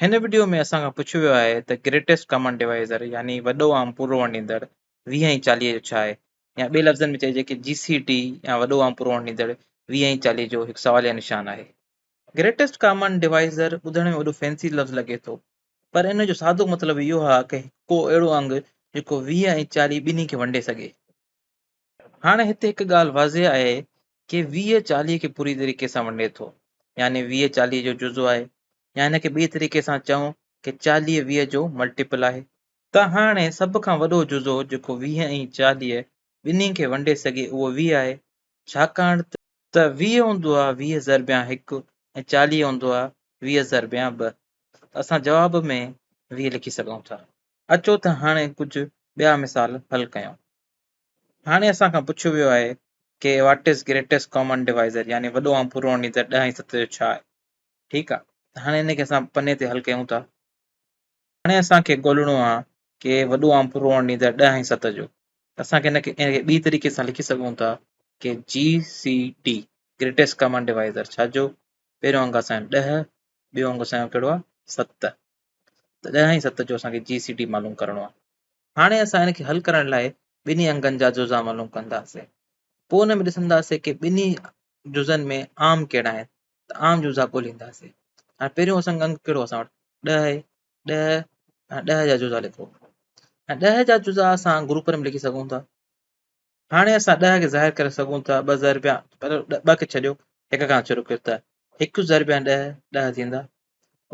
هن وڊيو ۾ اسان کان پڇيو ويو آهي ته گريٽيسٽ ڪامن ڊوائيزر يعني وڏو عام پورو ونڊيندڙ 20 ۽ 40 جو ڇا آهي يا ٻي لفظن ۾ چئجي ڪي جي سي ڊي يا وڏو عام پورو ونڊيندڙ 20 ۽ 40 جو هڪ سواليه نشان آهي. گريٽيسٽ ڪامن ڊوائيزر ٻڌڻ ۾ وڏو فينسي لفظ لڳي ٿو پر ان جو سادو مطلب اهو آهي ڪي ڪو اهڙو انگ جيڪو 20 ۽ 40 ٻنهي کي ونڊي سگهي. هاڻي هتي هڪ ڳالهه واضح آهي ڪي 20 40 کي پوري طريقي سان ونڊي ٿو يعني 20 40 جو جزو آهي يا هن کي ٻئي طريقي سان چئون ڪي 40 20 جو ملٽيپل آهي. ته هاڻي سڀ کان وڏو جزو جيڪو 20 ۽ 40 ٻنهي کي ونڊي سگهي اهو 20 آهي ڇاڪاڻ ته 20 هوندو آهي 20 ضربيان 1 ۽ 40 هوندو آهي 20 ضربيان 2 ته اسان جواب ۾ 20 لکي سگهون ٿا. اچو ته هاڻي ڪجهه ٻيا مثال حل ڪيون. هاڻي اسان کان پڇيو ويو آهي ڪي what is greatest common divisor يعني وڏو عام پورو ونڊيندڙ 10 ۽ 7 جو ڇا آهي؟ ٺيڪ آ ته هاڻي ان کي اسان پني تي حل ڪيون ٿا. هاڻي اسان کي ڳولڻو آ ڪي وڏو عام پورو ونڊيندڙ 10 ۽ 7 جو ته اسان کي ان کي ان کي ٻي طريقي سان لکي سگهون ٿا ڪي G C D greatest common divisor ڇا جو پهريون انگ اسان جو 10 ٻيو انگ اسان جو ڪهڙو آ 7 ته 10 ۽ 7 جو اسان کي جي سي ڊي معلوم ڪرڻو آ. هاڻي اسان ان کي حل ڪرڻ لاء ٻنهي انگن جا جزا معلوم ڪنداسين. پوء ان ۾ ڏسنداسين ڪي ٻنهي جزن ۾ عام ڪهڙا آهن ته عام جزا ڳولينداسين. هاڻي پهريون اسان انگ ڪهڙو اسان وٽ 10 آهي، 10 ۽ 10 جا جزا لکو. ۽ 10 جا جزا اسان گروپن ۾ لکي سگهون ٿا. هاڻي اسان 10 کي ظاهر ڪري سگهون ٿا 2 ضربيان 2 کي ڇڏيو 1 کان شروع ڪيو ته 1 ضربيان 10 10 ٿيندا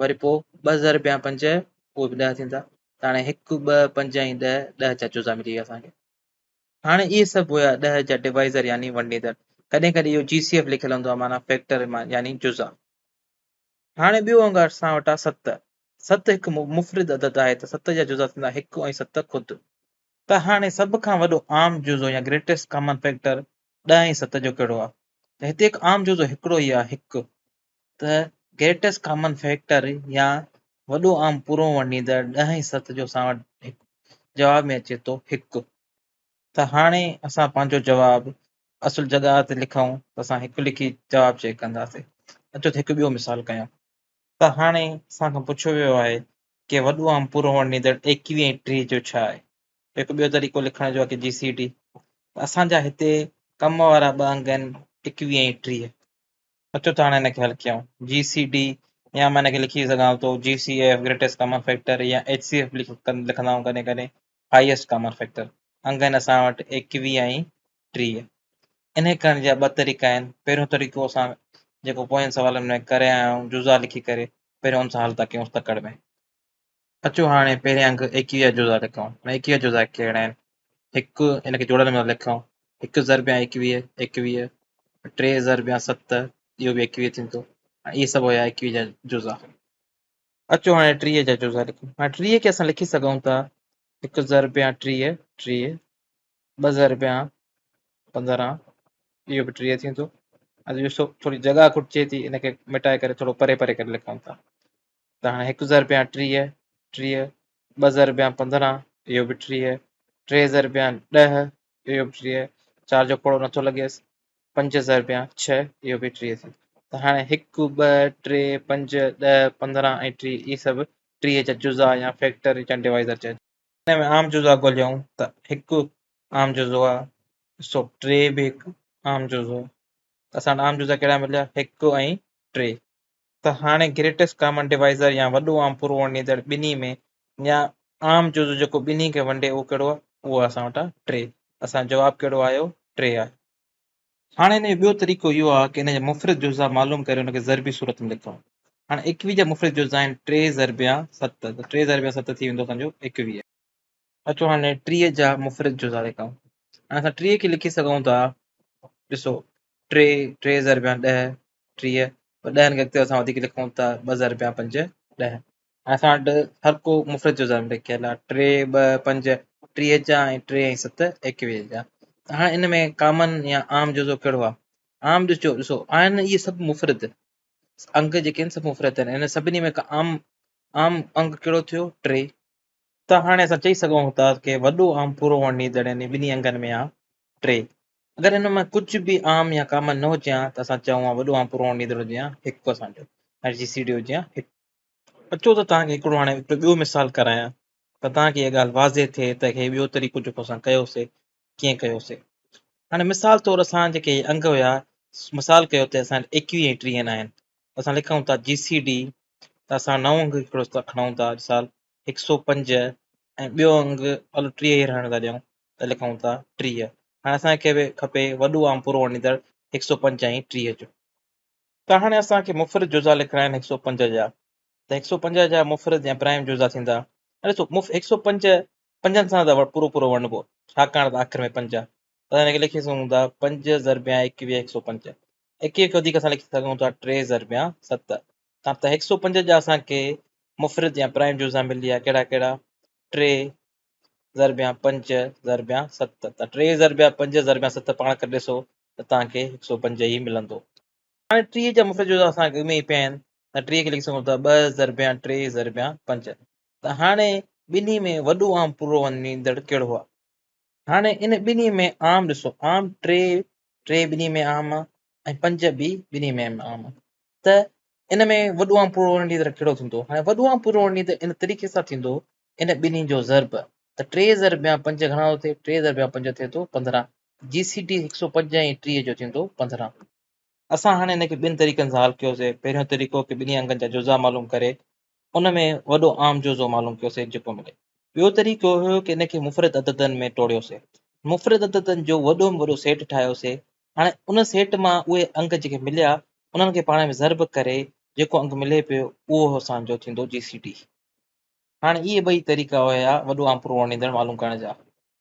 وري پوء 2 ضربيان 5 اهي به 10 ٿيندا ته هاڻي 1 2 5 ۽ 10 10 جا جزا ملي ويا اسان کي. هاڻي اهي سڀ هيا 10 جا ڊوائيزر يعني ونڊيندڙ. ڪڏهن ڪڏهن اهو جي سي ايف لکيل هوندو آهي معنيٰ فيڪٽر يعني جزا. هاڻي ٻيو انگ اسان وٽ آهي 7. 7 هڪ مفرد عدد آهي ته 7 جا جزا ٿيندا 1 ۽ 7 خود. ته هاڻي سڀ کان وڏو عام جزو يا گريٽيسٽ ڪامن فيڪٽر 10 ۽ 7 جو ڪهڙو آهي؟ ته هتي هڪ عام جزو هڪڙو ئي آهي هڪ ته گريٽيسٽ ڪامن فيڪٽر يا وڏو عام پورو ونڊيندڙ 10 ۽ 7 جو اسان وٽ جواب ۾ اچي ٿو هڪ. ته هاڻي اسان پنهنجو جواب اصل جڳهه تي لکون ته اسان هڪ لکي جواب چيڪ ڪنداسين. اچو ته هڪ ٻيو مثال ڪيون. ته هاڻي اسان کان پڇيو ويو آهي ڪي وڏو عام پورو ونڊيندڙ 21 ۽ 30 جو ڇا آهي؟ هڪ ٻيو طريقو لکڻ جو آهي ڪي جي سي ڊي. ته اسان جا هتي ڪم وارا ٻه انگ آهن 21 ۽ 30. اچو ته هاڻي هن کي حل ڪيون. جي سي ڊي يا مان هن کي لکي سگهان ٿو G C F greatest common factor يا ايڇ سي ايف به لکندا آهيون ڪڏهن ڪڏهن هائيسٽ ڪامن فيڪٽر. انگ آهن اسان وٽ 21 ۽ 30. انهي ڪرڻ جا ٻه طريقا آهن. پهريون طريقو اسان جيڪو پوين سوالن ۾ ڪري آيا آهيون جزا لکي ڪري پهريون ان سان حل ٿا ڪيون تڪڙ ۾. اچو هاڻي پهريان انگ 21 جا جزا لکون. هاڻي 21 جا جزا ڪهڙا آهن؟ هڪ ان کي جوڙڻ مهل لکون هڪ ضربيان 21 21 ٽي ضربيان 7 اهو به 21 ٿيندو. هاڻي اهي سڀ هيا 21 جا جزا. اچو هاڻي 30 جا جزا لکون. هاڻي 30 کي اسان لکي سگهون ٿا هڪ ضربيان 30 30 ٻه ضربيان 15 اهو به 30 ٿيندو. اڄ ڏسو ٿوري جڳهه گهٽجي ٿي ان کي مٽائي ڪري ٿورو پري پري ڪري لکون ٿا. ته هاڻي هڪ ضربيان 30 30 ٻه ضربيان 15 اهو به 30 ٽي ضربيان 10 اهو به 30 چار جو کوڙو نٿو لڳيس پنج ضربيان 6 اهو به 30 ٿيندو. ته هاڻي 1 2 3 5 10 15 ۽ 30 اهي سڀ 30 جا جزا يا فيڪٽر يا ڊوائيزر چئجن. ان ۾ عام جزا ڳوليون ته هڪ عام جزو آهي ڏسو 3 به هڪ عام جزو آهي. ته اسان وٽ عام جزا ڪهڙا مليا 1 ۽ 3. ته هاڻي گريٽيسٽ ڪامن ڊوائيزر يا وڏو عام پورو ونڊيندڙ ٻنهي ۾ يا عام جزو جيڪو ٻنهي کي ونڊي اهو ڪهڙو آهي؟ اهو اسان وٽ آهي 3. اسان جو جواب ڪهڙو آيو؟ 3 آيو. هاڻي ان جو ٻيو طريقو اهو آهي ڪي ان جا مفرد جزا معلوم ڪري ان کي ضربي صورت ۾ لکون. هاڻي 21 جا مفرد جزا آهن 3 ضربيان 7 ته 3 ضربيان 7 ٿي ويندو اسان جو 21. اچو هاڻي 30 جا مفرد جزا لکون. هاڻي اسان 30 کي لکي سگهون ٿا ڏسو 3 3 ضربيان 10 30 پوء ڏهن کي اڳتي اسان وڌيڪ لکون ٿا ٻه ضربيان 5 10. هاڻي اسان وٽ هر ڪو مفرد جزا لکيل آهي 3 2 5 30 جا ۽ 3 ۽ 7 21 جا. ته هاڻي ان ۾ ڪامن يا عام جزو ڪهڙو آهي؟ عام ڏسجو ڏسو آهن اهي سڀ مفرد انگ جيڪي آهن سڀ مفرد آهن ان سڀني ۾ عام عام انگ ڪهڙو ٿيو 3. ته هاڻي اسان چئي سگهون ٿا ڪي وڏو عام پورو ونڊيندڙ يعني ٻنهي انگن ۾ آهي 3. اگر هن مان ڪجهه به عام يا ڪامن نه هجي ها ته اسان چئون ها وڏو عام پورو ونڊيندڙ هجي ها 1 اسان جو ۽ جي سي ڊي هجي ها 1. اچو ته توهان کي هڪڙو هاڻي هڪڙو ٻيو مثال ڪرايان ته توهان کي اها ڳالهه واضح ٿئي ته هي ٻيو طريقو جيڪو اسان ڪيوسي ڪيئن ڪيوسي. هاڻي مثال طور اسان جيڪي هي انگ هيا مثال ڪيو ته اسان وٽ ايڪويهه ۽ ٽيهن آهن اسان لکون ٿا جي سي ڊي ته اسان نئون انگ هڪڙو کڻون ٿا مثال هڪ سو پنج ۽ ٻيو انگ هلو ٽيهه ئي رهڻ ٿا ڏيون ته لکون ٿا 30. هاڻي اسان کي به کپي وڏو عام پورو ونڊيندڙ هڪ سو پنج ۽ 30 جو. ته هاڻي اسان کي مفرد جزا لکڻا آهن هڪ سو پنج جا ته هڪ سو پنج جا مفرد يا پرائم جزا ٿيندا. هاڻي ڏسو هڪ سو پنج پنجن سان ته پورو پورو ونڊبو ڇاڪاڻ ته آخر ۾ پنج آهي ته هن کي لکي سگهون ٿا پنج ضربيان ايڪويهه هڪ سو پنج. ايڪويهه کان وڌيڪ اسان لکي سگهون ٿا ٽي ضربيان ست. ته هڪ سو پنج جا اسان کي مفرد يا پرائم جزا ملي ويا ڪهڙا ڪهڙا ٽي ضربيان پنج ضربيان ست. ته ٽي ضربيان پنج ضربيان ست پاڻ ڪري ڏسو ته توهان کي هڪ سو پنج ئي ملندو. هاڻي 30 جا مفرد جزا اسان کي اڳ ۾ ئي پيا آهن ته 30 کي لکي سگهون ٿا ٻه ضربيان ٽي ضربيان پنج. ته هاڻي ٻنهي ۾ وڏو عام پورو ونڊيندڙ ڪهڙو آهي؟ هاڻي ان ٻنهي ۾ عام ڏسو عام ٽي، ٽي ٻنهي ۾ عام آهي ۽ پنج به ٻنهي ۾ عام آهي ته ان ۾ وڏو عام پورو ونڊيندڙ ڪهڙو ٿيندو؟ هاڻي وڏو عام پورو ونڊيندڙ ان طريقي سان ٿيندو ان ٻنهي جو ضرب ته ٽي ضربيان پنج گهڻا ٿو ٿئي؟ ٽي ضربيان پنج ٿئي ٿو 15. جي سي ڊي هڪ سو پنج ۽ 30 جو ٿيندو 15. اسان هاڻي ان کي ٻن طريقن سان حل ڪيوسي. پهريون طريقو ڪي ٻنهي انگن جا جزا معلوم ڪري ان ۾ وڏو عام جزو معلوم ڪيوسي جيڪو ملي. ٻيو طريقو هيو ڪي ان کي مفرد عددن ۾ ٽوڙيوسي. مفرد عددن جو وڏو ۾ وڏو سيٽ ٺاهيوسي. هاڻي ان سيٽ مان اهي انگ جيڪي مليا انهن کي پاڻ ۾ ضرب ڪري جيڪو انگ ملي پيو اهو اسان جو ٿيندو جي سي ڊي. هاڻي اهي ٻئي طريقا هيا وڏو عام پورو ونڊيندڙ معلوم ڪرڻ جا.